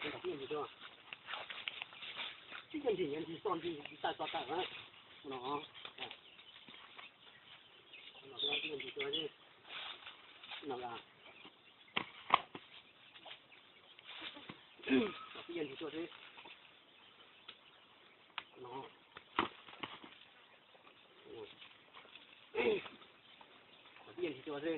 Twb yog ntsis, ntsis txoj ntsis, ntsis txoj ntsis, ntsis txoj tawm no. Twb yog ntsis tuaj xwb. No, twb yog ntsis tuaj xwb. No, twb yog ntsis tuaj xwb.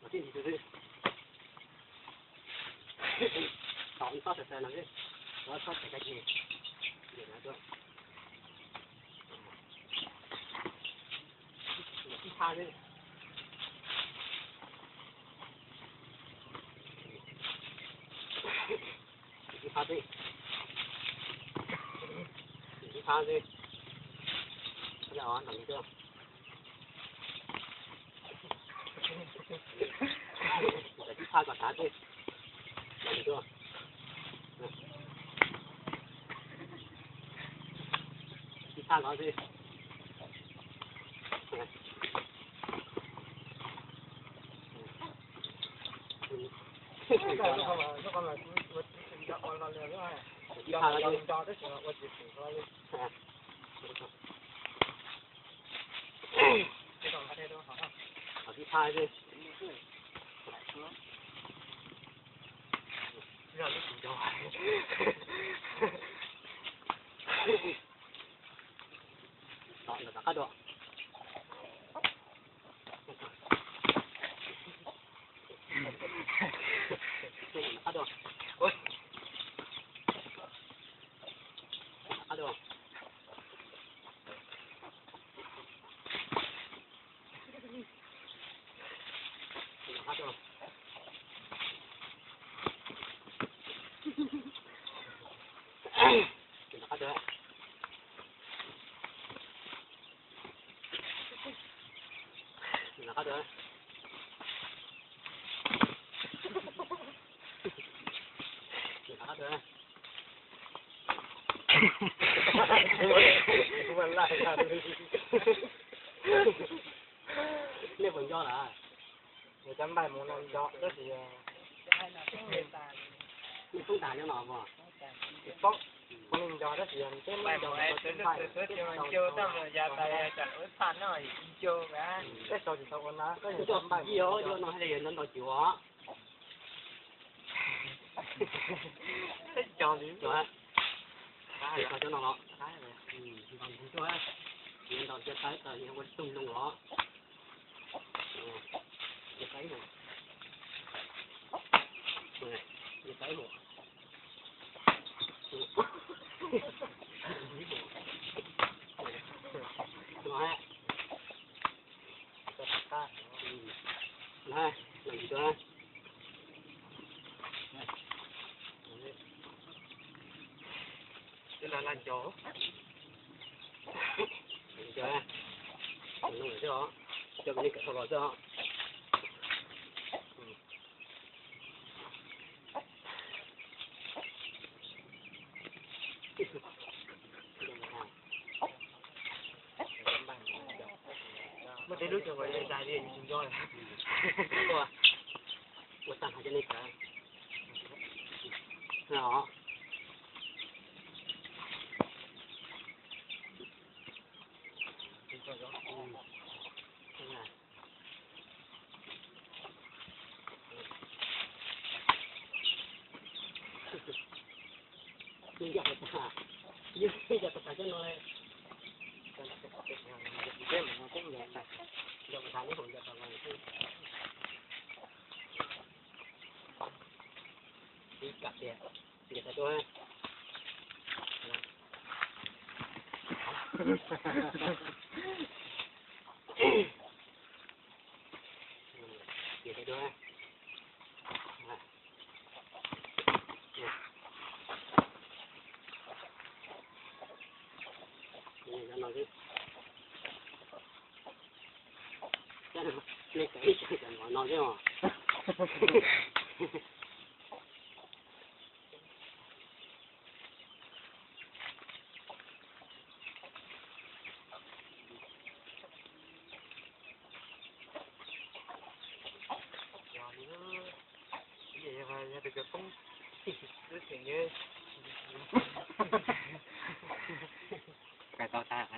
Los tib ntsis xwb. Tom txhob txhais txhais no xwb, txhob txhais tag kis. Tib phab xwb. Tib phab xwb. Tib phab xwb. Los no xwb. Tib phab kom sav xwb. Los no xwb. Tib phab los xwb. Tib phab los xwb. Tib phab xwb. Tom qab dua. Tom qab dua. Nej puas nco lawm? Cov npaim mus no nco tab sis nej poob tas nyob no mas. Poob, poob nej nco tab sis peb muab nco, peb sau tsis tau ua na, peb cov npaim mus no. Nco no hais li nco nco cim os. Teb cov li cov, cov no los, ntaus cia tawv tas ua toog loo los. Cia tawv mus, cia tawv mus. Tus hais, tus hais, tus hais. Twb laj laj nco, nco, nco xwb os, nco kom nej kawm tau los xwb os. Muaj tej lub cov uas zais li tsis nco. Ua tag hais cov nej kawm. Yeej yog tas, yeej yog tas cov no. Kam tias, tias tas tuaj. Tias tas tuaj. Nej kawm ib xyoos cov mov no xwb os. Kais tau tag.